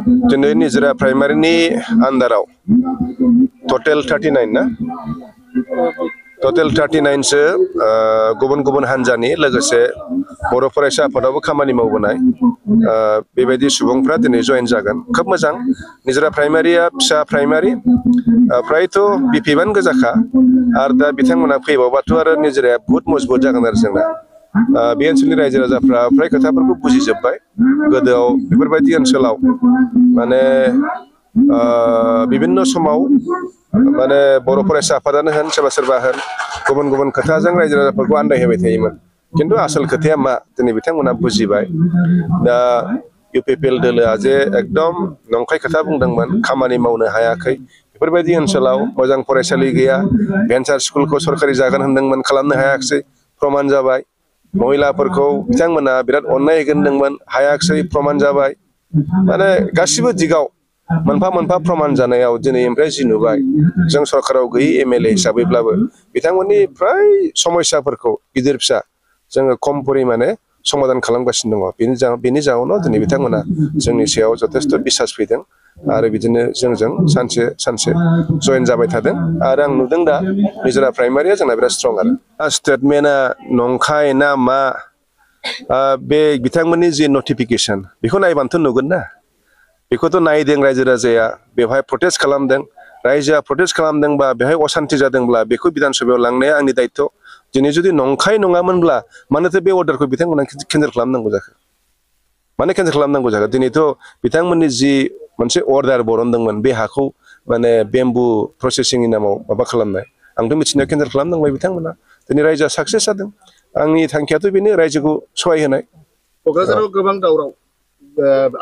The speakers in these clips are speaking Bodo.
दिनै निजरा प्राइमारिनि आन्दाराव टटेल 39 ना टटेल 39 सो गुबुन गुबुन हान्जानि लोगोसे बर' फरायसा आफादावबो खामानि मावबोनाय बेबायदि सुबुंफ्रा दिनै जয়েন जागोन खोब मोजां निजरा प्राइमारिया फिसा प्राइमारि प्रायथ' बिपिबान गोजाखा आरो दा बिथांमोना फैबावबाथ' आरो निजराया बहुत मजबुत जागोन आरो जोंना बे ओनसोलनि रायजो राजाफ्रा फ्राय खोथाफोरखौ बुजिजोब्बाय गोदोआव बेफोरबायदि ओनसोलाव माने विभिन्न समाव माने बर' फरायसा आफादानो होन सोरबा सोरबा होन गुबुन गुबुन खोथाजों रायजो राजाफोरखौ आन्दायहोबाय थायोमोन किन्तु आसल खोथाया मा दिनै बिथांमोना बुजिबाय दा इउपिपिएल दोलोआ जे एकदम नंखाय खोथा बुंदोंमोन खामानि मावनो हायाखै बेफोरबायदि ओनसोलाव मोजां फरायसालि गैया भेन्सार स्कुलखौ सरकारि जागोन होनदोंमोन खालामनो हायाखिसै प्रमान जाबाय महिलाफोरखौ बिथांमोना बिराद अननाय होगोन होनदोंमोन हायाखिसै प्रमान जाबाय माने गासिबो दिगाव मोनफा मोनफा प्रमान जानायाव दिनै ओमफ्राय जि नुबाय जों सरकाराव गैयै एमएलए हिसाबैब्लाबो बिथांमोननि फ्राय समस्याफोरखौ गिदिर फिसा जोङो खम परिमाणे समाधान खालामगासिनो दङ बेनि जाउनाव दिनै बिथांमोना जोंनि सायाव जथेस्थ' बिसास फैदों आरो बिदिनो जोंजों सानसे सानसे जয়েन जाबाय थादों आरो आं नुदों दा निजरा प्राइमारिया जोंना बिराद स्ट्रं आरो स्टेटमेन्टआ नंखाय ना मा बे बिथांमोननि जि नटिफिकेसन बेखौ नायबानोथ' नुगोन ना बेखौथ' नायदों रायजो राजाया बेवहाय प्रटेस्ट खालामदों रायजोआ प्रटेस्ट खालामदोंबा बेवहाय असान्ति जादोंब्ला बेखौ बिधान सभायाव लांनाया आंनि दायित्व दिनै जुदि नंखाय नङामोनब्ला मानोथो बे अर्डारखौ बिथांमोना केन्सेल खालामनांगौ जाखो मानो केन्सेल खालामनांगौ जाखो दिनैथ' बिथांमोननि जि मोनसे अर्डार बरनदोंमोन बे हाखौ माने बेम्बु प्रसेसिंनि नामाव माबा खालामनाय आंथ' मिथिनायाव केन्सेल खालामनांबाय बिथांमोना दिनै रायजोआ साक्सेस जादों आंनि थांखियाथ' बेनो रायजोखौ सहाय होनाय क'क्राझाराव गोबां दावराव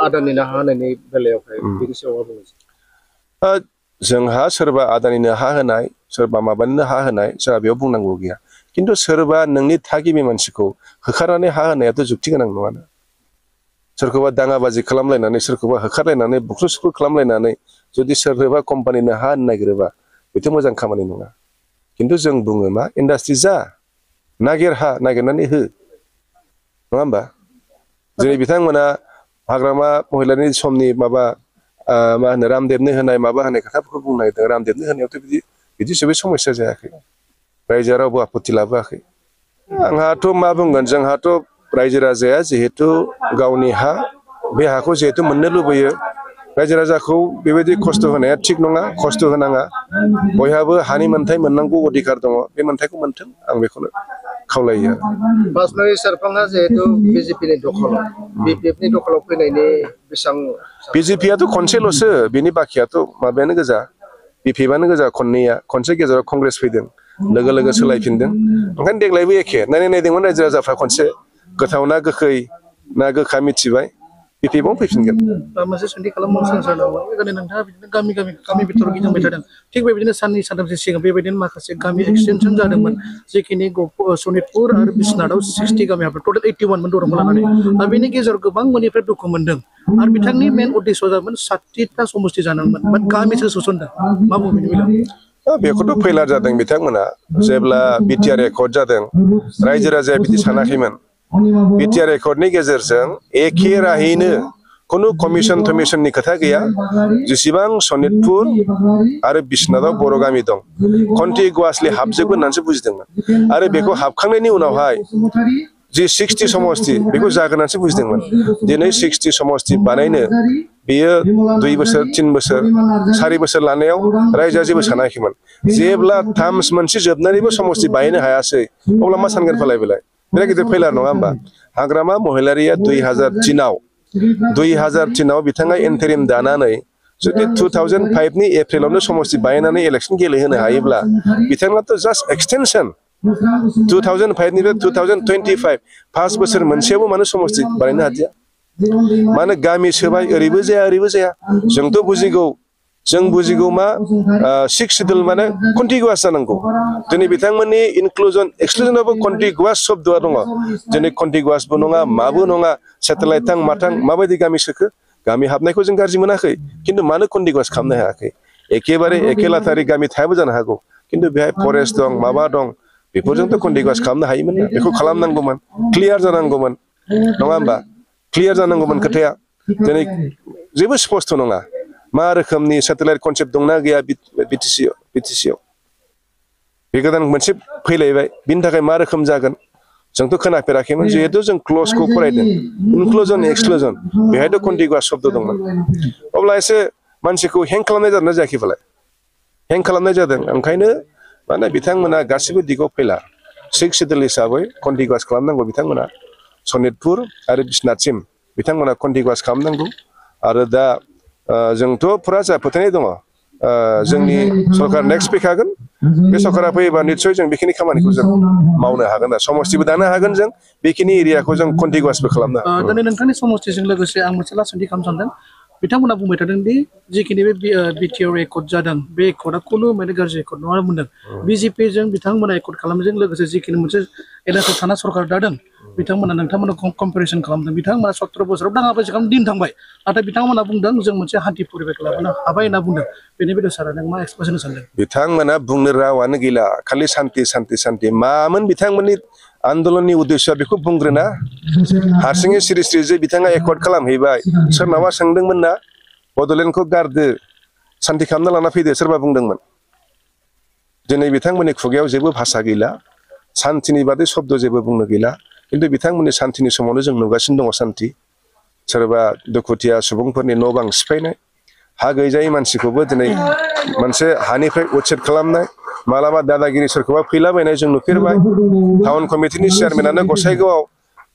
आदानिनो हा होनायनि बेलायावहाय बेनि सायाव बुङो जोंहा सोरबा आदानिनो हा होनाय सोरबा माबानिनो हा होनाय जोंहा बेयाव बुंनांगौ गैया किन्तु सोरबा नोंनि थागिबि मानसिखौ होखारनानै हा होनायाथ' जुक्ति गोनां नङाना सोरखौबा दाङाबाजि खालामलायनानै सोरखौबा होखारलायनानै बुख्रु सुख्रु खालामलायनानै जुदि सोरबा कम्पानिनो हा होनो नागिरोबा बेथ' मोजां खामानि नङा किन्तु जों बुङो मा इन्डास्ट्रि जा नागिर हा नागिरनानै हो नङा होमबा जेरै बिथांमोना हाग्रामा महिलानि समनि माबा मा होनो रामदेबनो होनाय माबा होनाय खोथाफोरखौ बुंनो नागिरदों रामदेबनो होनायावथ' बिदि जेबो समस्या जायाखै रायजोआ रावबो आपत्ति लाबोआखै आंहाथ' मा बुंगोन जोंहाथ' रायजो राजाया जिहेतु गावनि हा बे हाखौ जिहेतु मोननो लुबैयो रायजो राजाखौ बेबायदि खस्थ' होनाया थिग नङा खस्थ' होनाङा बयहाबो हानि मोन्थाय मोननांगौ अधिकार दङ बे मोन्थायखौ मोन्थों आं बेखौनो खावलायो बासनारि सेरफाङा जिहेतु बिजेपिनि दखलाव बिपिएफनि दखलाव फैनायनि बेसेबां बिजेपियाथ' खनसेल'सो बिनि बाखियाथ' माबायानो गोजा बिपिएफआनो गोजा खनसे गेजेराव कंग्रेस फैदों लोगो लोगो सोलायफिनदों ओंखायनो देग्लायबो एखे नायदोंमोन रायजो राजाफ्रा खनसे गोथाव ना गोखै ना गोखा मिथिबाय बिपिएफआव फैफिनगोन मोनसे सोंथि खालामनो सानदोंमोन नोंथाङा बिदिनो गामि बिथोराव गिदिंबाय थादों थिग बेबायदिनो साननै सानथामसो सिगां बेबायदिनो माखासे गामि एक्सटेनसन जादोंमोन जिखिनि सनितपुर आरो बिश्वनाथआव 60 गामि हाबदों टटेल 81 मोन दरंखौ लानानै दा बेनि गेजेराव गोबां मोननिफ्राय दुखु मोनदों आरो बिथांनि मेन उद्देश्य जादोंमोन 60टा समष्टि जानांगौमोन बाट गामिसो सोसनदों मा बुङो बेनि बेलायाव बेखौथ' फैलार जादों बिथांमोना जेब्ला बिटिआर एकर्ड जादों रायजो राजाया बिदि सानाखैमोन बिटिआर एकर्डनि गेजेरजों एखे राहैनो खुनु कमिसननि खोथा गैया जेसेबां सनितपुर आरो बिश्वनाथआव बर' गामि दं कन्टिगुवासलि हाबजोबगोन होननानैसो बुजिदोंमोन आरो बेखौ हाबखांनायनि उनावहाय जि 60 समष्टि बेखौ जागोन होननानैसो बुजिदोंमोन दिनै 60 समष्टि बानायनो बेयो 2 बोसोर 3 बोसोर 4 बोसोर लानायाव रायजोआ जेबो सानाखैमोन जेब्ला टार्म्स मोनसे जोबनानैबो समष्टि बानायनो हायासै अब्ला मा सानगोन फालाय बेलाय बिराद गिदिर फैलार नङा होमबा हाग्रामा महिलारिया 2003आव बिथाङा इन्टारिम दानानै जुदि 2005 नि एप्रिलावनो समष्टि बानायनानै इलेक्सन गेलेहोनो हायोब्ला बिथाङाथ' जास्ट एक्सटेनसन 2005 निफ्राय 2025 5 बोसोर मोनसेयावबो मानो समष्टि बानायनो हादिया मानो गामि सोबाय ओरैबो जाया जोंथ' बुजिगौ मा 6 शिड्युल माने कन्टिगुवास जानांगौ दिनै बिथांमोननि इनक्लुजन एक्सक्लुजनावबो कन्टिगुवास शब्दआ दङ दिनै कन्टिगुवासबो नङा माबो नङा सेटेलाइट थां माथां माबायदि गामि सोखो गामि हाबनायखौ जों गाज्रि मोनाखै किन्तु मानो कन्टिगुवास खालामनो हायाखै एखेबारे एखे लाथारि गामि थायाबो जानो हागौ किन्तु बेहाय फरेस्ट दं माबा दं बेफोरजोंथ' कन्टिगुवास खालामनो हायोमोन ना बेखौ खालामनांगौमोन क्लियार जानांगौमोन नङा होमबा क्लियार जानांगौमोन खोथाया दिनै जेबो स्पष्ट नङा मा रोखोमनि सेटेलाइट कनसेप्ट दंना गैया बिटिसिआव बे गोदान मोनसे फैलायबाय बिनि थाखाय मा रोखोम जागोन जोंथ' खोनाफेराखैमोन जिहेतु जों क्लजखौ फरायदों इनक्लुजन एक्सक्लुजन बेहायथ' कन्टिगुवास शब्द दंमोन अब्ला एसे मानसिखौ हें खालामनाय जादोंना जायाखै फालाय हें खालामनाय जादों ओंखायनो माने बिथांमोना गासिबो दिगाव फैला 6 सिडुल हिसाबै कन्टिगुवास खालामनांगौ बिथांमोना सनितपुर आरो बिश्वनाथसिम बिथांमोना कन्टिगुवास खालामनांगौ आरो दा जोंथ' फुरा जा फोथायनाय दङ जोंनि सरकार नेक्स्ट फैखागोन बे सरकारा फैयोबा निस्सय जों बेखिनि खामानिखौ जों मावनो हागोन आरो समस्थिबो दानो हागोन जों बेखिनि एरियाखौ जों कन्टिगुवासबो खालामनो हागोन दिनै नोंथांनि समस्थिजों लोगोसे आं मोनसे लास्ट सोंथि खालामनो सानदों बिथांमोना बुंबाय थादों दि जिखिनि बे बिटिआर एकर्ड जादों बे एकर्डआ खुनु माने गाज्रि एकर्ड नङा बुंदों बिजेपिजों बिथांमोना एकर्ड खालामनायजों लोगोसे जिखिनि मोनसे एनएसए थाना सरकार दादों बिथांमोना नोंथांमोना कम्पेरिसन खालामदों बिथांमोना 17 बोसोराव दाङा बाजि खालाम दिन थांबाय नाथाय बिथांमोना बुंदों जों मोनसे हान्थि परिबेक लाबोनो हाबाय होनना बुंदों बेनि बेलायाव सारा नों मा एक्सप्रेसन सानदों बिथांमोना बुंनो रावानो गैला खालि सान्ति मामोन बिथांमोननि आन्दोलननि उद्देश्यआ बेखौ बुंग्रोना हारसिङै सिरि सिरि जे बिथाङा एकर्ड खालामहैबाय सोरनाबा सोंदोंमोन ना बड'लेण्डखौ गारदो सान्ति खालामना लाना फैदो सोरबा बुंदोंमोन दिनै बिथांमोननि खुगायाव जेबो भाषा गैला सान्तिनि बादै शब्द जेबो बुंनो गैला खिन्थु बिथांमोननि सान्तिनि समावनो जों नुगासिनो दङ सान्ति सोरबा दुखुथिया सुबुंफोरनि न' बां सिफायनाय हा गैजायै मानसिखौबो दिनै मोनसे हानिफ्राय उच्छेद खालामनाय मालाबा दादागिरि सोरखौबा फैलाबायनाय जों नुफेरबाय टाउन कमिटिनि चेयारमेनानो गसाइगावआव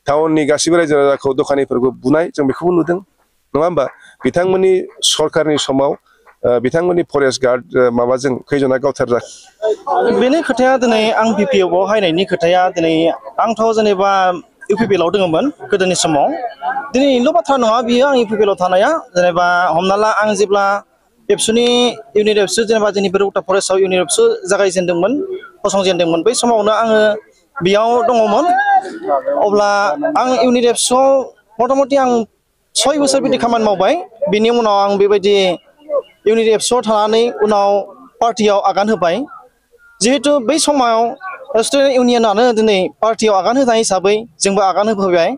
टाउननि गासिबो रायजो राजाखौ दखानिफोरखौ बुनाय जों बेखौबो नुदों नङा होमबा बिथांमोननि सरकारनि समाव बिथांमोननि फरेस्ट गार्ड माबाजों खैजना गावथारजाखै बेनि खोथाया दिनै आं बिपिएफआव हायनायनि खोथाया दिनै आंथ' जेनेबा इउपिपिएलआव दङमोन गोदोनि समाव दिनैल' बाथ्रा नङा बियो आं इउपिपिएलआव थानाया जेनेबा हमना ला आं जेब्ला एबसुनि इउनिट एबसु जेनेबा जोंनि रौता फरेस्टआव इउनिट एबसु जागायजेनदोंमोन फसंजेनदोंमोन बै समावनो आङो बेयाव दङमोन अब्ला आं इउनिट एबसुआव मथा-मथि आं 6 बोसोर बिदि खामानि मावबाय बिनि उनाव आं बेबायदि इउनिट एबसुआव थानानै उनाव पार्टियाव आगान होबाय जिहेतु बै समाव स्टुडेन्ट इउनियनानो दिनै पार्टियाव आगान होनाय हिसाबै जोंबो आगान होबोबाय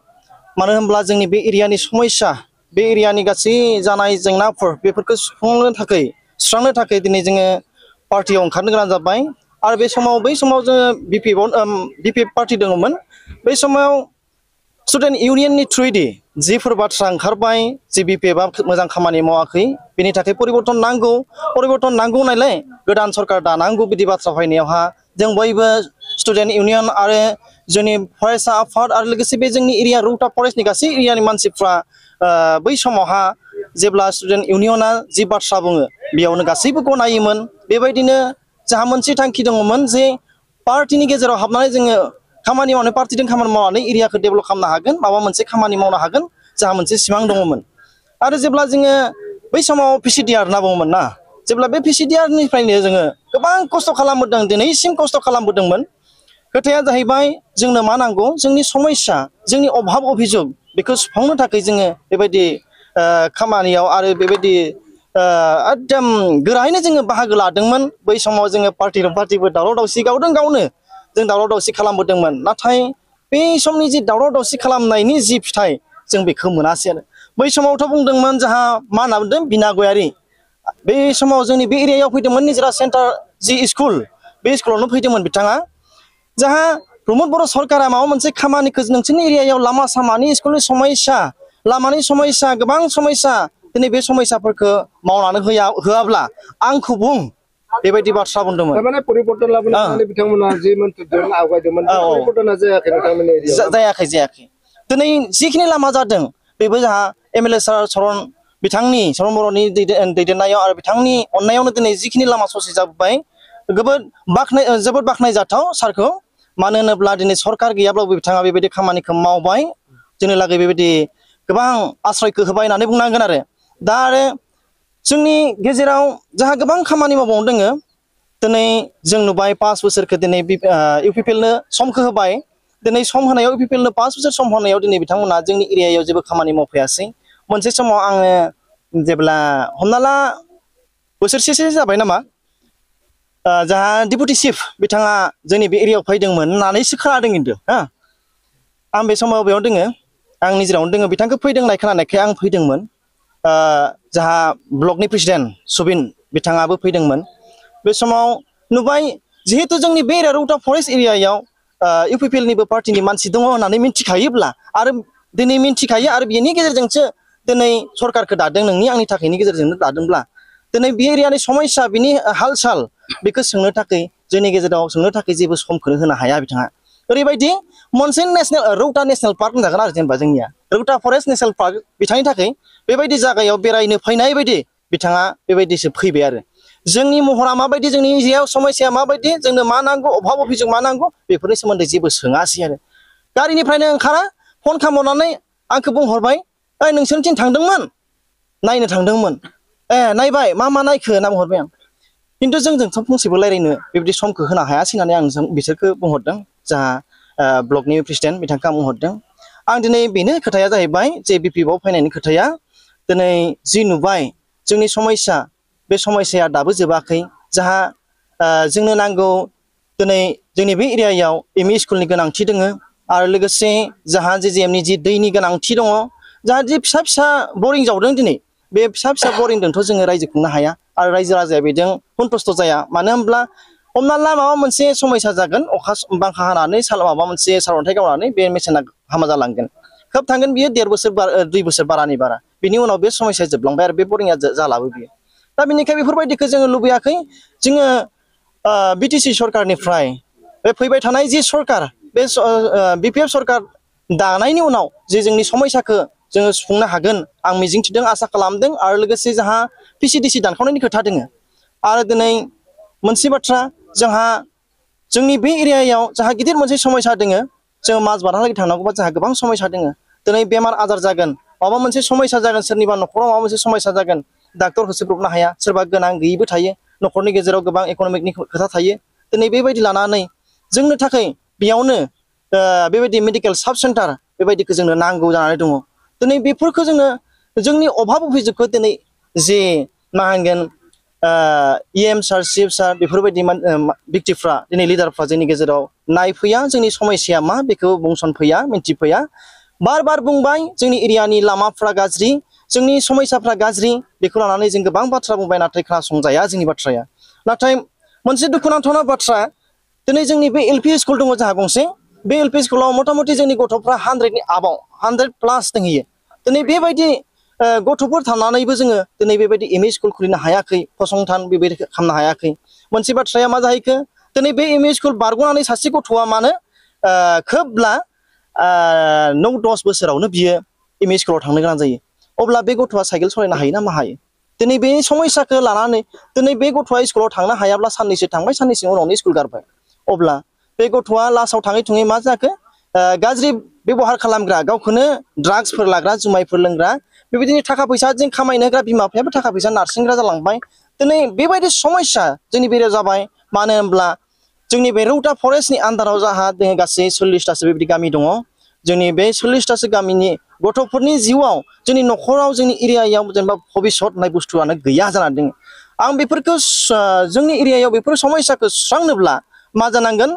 मानो होनब्ला जोंनि बे एरियानि समस्या बे एरियानि गासै जानाय जेंनाफोर बेफोरखौ सुस्रांनो थाखाय दिनै जोङो पार्टियाव ओंखारनो गोनां जाबाय आरो बै समाव जोङो बिपिएफ पार्टि दङमोन बै समाव स्टुडेन्ट इउनियननि थ्रुयैदि जिफोर बाथ्रा ओंखारबाय जे बिपिएफआ मोजां खामानि मावाखै बेनि थाखाय परिबर्तन नांगौ नालाय गोदान सरकार दानांगौ बिदि बाथ्रा फैनायावहा जों बयबो स्टुडेन्ट इउनियन आरो जोंनि फरायसा आफाद आरो लोगोसे बे जोंनि एरिया रौता फरेस्टनि गासै एरियानि मानसिफ्रा बै समावहा जेब्ला स्टुडेन्ट इउनियना जि बाथ्रा बुङो बेयावनो गासैबो गनायोमोन बेबायदिनो जोंहा मोनसे थांखि दङमोन जे पार्टिनि गेजेराव हाबनानै जोङो खामानि मावनानै पार्टिजों खामानि मावनानै एरियाखौ डेभेलप खालामनो हागोन माबा मोनसे खामानि मावनो हागोन जोंहा मोनसे सिमां दङमोन आरो जेब्ला जोङो बै समाव पिसिडिआर होनना बुङोमोन ना जेब्ला बे पिसिडिआरनिफ्रायनो जोङो गोबां खस्थ' खालामबोदों दिनैसिम खस्थ' खालामबोदोंमोन खोथाया जाहैबाय जोंनो मा नांगौ जोंनि समस्या जोंनि अभाब अभियोग बेखौ सुफुंनो थाखाय जोङो बेबायदि खामानियाव आरो बेबायदि एकदम गोरायैनो जोङो बाहागो लादोंमोन बै समाव जोङो पार्टिबो दावराव दावसि गावनो जों दावराव दावसि खालामबोदोंमोन नाथाय बे समनि जि दावराव दावसि खालामनायनि जि फिथाइ जों बेखौ मोनासै आरो बै समावथ' बुंदोंमोन जोंहा मा होनना बुंदों बिना गयारि बे समाव जोंनि बे एरियायाव फैदोंमोन निजरा सेन्टार जि स्कुल बे स्कुलावनो फैदोंमोन बिथाङा जोंहा प्रमद बर' सरकारा माबा मोनसे खामानिखौ नोंसोरनि एरियायाव लामा सामानि स्कुलनि समस्या लामानि समस्या गोबां समस्या दिनै बे समस्याफोरखौ मावनानै होआब्ला आंखौ बुं बेबायदि बाथ्रा बुंदोंमोन माने परिबर्तन लाबोनानै बिथांमोना जि मोनथोरदों आवगायदोंमोन परिबर्तना जायाखै नोंथांमोननि एरियायाव जायाखै दिनै जिखिनि लामा जादों बेबो जोंहा एमएलए सार सरन बर'नि दैदेननायाव आरो बिथांनि अननायावनो दिनै जिखिनि लामा ससे जाबोबाय जोबोद बाख्नायजाथाव सारखौ मानो होनोब्ला दिनै सरकार गैयाब्लाबो बिथाङा बेबायदि खामानिखौ मावबाय जोंनि लागै बेबायदि गोबां आश्रयखौ होबाय होननानै बुंनांगोन आरो दा आरो जोंनि गेजेराव जोंहा गोबां खामानि मावबावनो दोङो दिनै जों नुबाय 5 बोसोरखौ दिनै इउपिपिएलनो समखौ होबाय दिनै सम होनायाव इउपिपिएलनो 5 बोसोर सम होनायाव दिनै बिथांमोना जोंनि एरियायाव जेबो खामानि मावफैयासै मोनसे समाव आङो जेब्ला हमना ला बोसोरसेसो जाबाय नामा जोंहा डेपुटि चिफ बिथाङा जोंनि बे एरियायाव फैदोंमोन होननानैसो खोनादों खिन्थु आं बे समाव बेयाव दोङो आं निजेरावनो दोङो बिथांखौ फैदों होननाय खोनानायखाय आं फैदोंमोन जाहा ब्लकनि प्रेसिडेन्ट सुबिन बिथाङाबो फैदोंमोन बे समाव नुबाय जिहेतु जोंनि बे रौता फरेस्ट एरियायाव UPPL निबो पार्टिनि मानसि दङ होननानै मिन्थिखायोब्ला आरो दिनै मिन्थिखायो आरो बेनि गेजेरजोंसो दिनै सरकारखौ दादों नोंनि आंनि थाखायनि गेजेरजोंनो दादोंब्ला दिनै बे एरियानि समस्या बिनि हाल साल बेखौ सोंनो थाखाय जोंनि गेजेराव सोंनो थाखाय जेबो समखौनो होनो हाया बिथाङा ओरैबायदि मोनसे नेशनेल रौता नेशनेल पार्क होनजागोन आरो जेनेबा जोंनिया रौता फरेस्ट नेशनेल पार्क बिथांनि थाखाय बेबायदि जायगायाव बेरायनो फैनाय बायदि बिथाङा बेबायदिसो फैबाय आरो जोंनि महरा माबायदि जोंनि एरियायाव समस्या माबायदि जोंनो मा नांगौ अभाब अभियोग मा नांगौ बेफोरनि सोमोन्दै जेबो सोङासै आरो गारिनिफ्रायनो ओंखारा फन खालामहरनानै आंखौ बुंहरबाय ओइ नोंसोरनिथिं थांदोंमोन नायनो थांदोंमोन नायबाय मा नायखो होनना बुंहरबाय आं खिन्थु जोंजोंथ' फंसेबो रायलायनो बेबायदि समखौ होनो हायासै होननानै आं बिसोरखौ बुंहरदों जाहा ब्लकनि प्रेसिडेन्ट बिथांखौ बुंहरदों आं दिनै बेनो खोथाया जाहैबाय जे BPF फैनायनि खोथाया दिनै जि नुबाय जोंनि समस्या बे समस्याया दाबो जोबाखै जाहा जोंनो नांगौ दिनै जोंनि बे एरियायाव ME स्कुलनि गोनांथि दङ आरो लोगोसे जाहा JJMनि जि दैनि गोनांथि दङ जाहा जि फिसा फिसा बरिं जावदों दिनै बे फिसा फिसा बरिंजोंथ' जोङो रायजो खुंनो हाया आरो रायजो राजाया बेजों सन्तुष्ट जाया मानो होनब्ला हमना ला माबा मोनसे समस्या जागोन अखा बांखा हानानै माबा मोनसे सारअन्थाइ गावनानै बे मेसेना हामा जालांगोन खोब थांगोन बियो 1.5 बोसोर 2 बोसोर बारानि बारा बिनि उनाव बे समस्या जोबलांबाय आरो बे बरिंआ जालाबो बियो दा बेनिखायनो बेफोरबायदिखौ जोङो लुबैयाखै जोङो BTC सरकारनिफ्राय बे फैबाय थानाय जि सरकार बे BPF सरकार दानायनि उनाव जे जोंनि समस्याखौ जोङो सुफुंनो हागोन आं मिजिंथिदों आसा खालामदों आरो लोगोसे जोंहा PCDC दानखावनायनि खोथा दङ आरो दिनै मोनसे बाथ्रा जोंहा जोंनि बे एरियायाव जोंहा गिदिर मोनसे समस्या दङ जोङो माजबादहालागै थांनांगौबा जोंहा गोबां समस्या दङ दिनै बेमार आजार जागोन माबा मोनसे समस्या जागोन सोरनिबा न'खराव माबा मोनसे समस्या जागोन डाक्टर होसोब्रबनो हाया सोरबा गोनां गैयैबो थायो न'खरनि गेजेराव गोबां इक'नमिकनि खोथा थायो दिनै बेबायदि लानानै जोंनो थाखाय बेयावनो बेबायदि मेडिकेल साब सेन्टार बेबायदिखौ जोंनो नांगौ जानानै दङ दिनै बेफोरखौ जोङो जोंनि अभाब अभियोगखौ दिनै जे मा होनगोन EM सार CF सार बेफोरबायदि व्यक्तिफ्रा दिनै लिडारफ्रा जोंनि गेजेराव नायफैया जोंनि समस्याया मा बेखौ बुंसनफैया मिन्थिफैया बार बार बुंबाय जोंनि एरियानि लामाफ्रा गाज्रि जोंनि समस्याफ्रा गाज्रि बेखौ लानानै जों गोबां बाथ्रा बुंबाय नाथाय खोनासंजाया जोंनि बाथ्राया नाथाय मोनसे दुखुनांथावना बाथ्रा दिनै जोंनि बे LP स्कुल दङ जोंहा गंसे बे LP स्कुलाव मथा-मथि जोंनि गथ'फ्रा 100नि आबाव 100+ दंहैयो दिनै बेबायदि गथ'फोर थानानैबो जोङो दिनै बेबायदि ME स्कुल खुलिनो हायाखै फसंथान बेबायदि खालामनो हायाखै मोनसे बाथ्राया मा जाहैखो दिनै बे ME स्कुल बारग'नानै सासे गथ'आ मानो खोबब्ला 9-10 बोसोरावनो बियो ME स्कुलाव थांनो गोनां जायो अब्ला बे गथ'आ साइकेल सालायनो हायो ना मा हायो दिनै बे समस्याखौ लानानै दिनै बे गथ'आ स्कुलाव थांनो हायाब्ला साननैसो थांबाय साननैसो उनावनो स्कुल गारबाय अब्ला बे गथ'आ लास्टआव थाङै थुङै मा जाखो गाज्रि बेबहार खालामग्रा गावखौनो ड्राग्सफोर लाग्रा जुमायफोर लोंग्रा बेबायदिनो थाखा फैसाजों खामायनो होग्रा बिमा बिफायाबो थाखा फैसा नारसिनग्रा जालांबाय दिनै बेबायदि समस्या जोंनि बेरियाव जाबाय मानो होनब्ला जोंनि बे रौता फरेस्टनि आन्दाराव जाहा जोङो गासै 40टासो बेबायदि गामि दङ जोंनि बे 40टासो गामिनि गथ'फोरनि जिउआव जोंनि न'खराव जोंनि एरियायाव जेनेबा भबिसत होननाय बुस्थुआनो गैया जानानै दङ आं बेफोरखौ जोंनि एरियायाव बेफोर समस्याखौ सुस्रांनोब्ला मा जानांगोन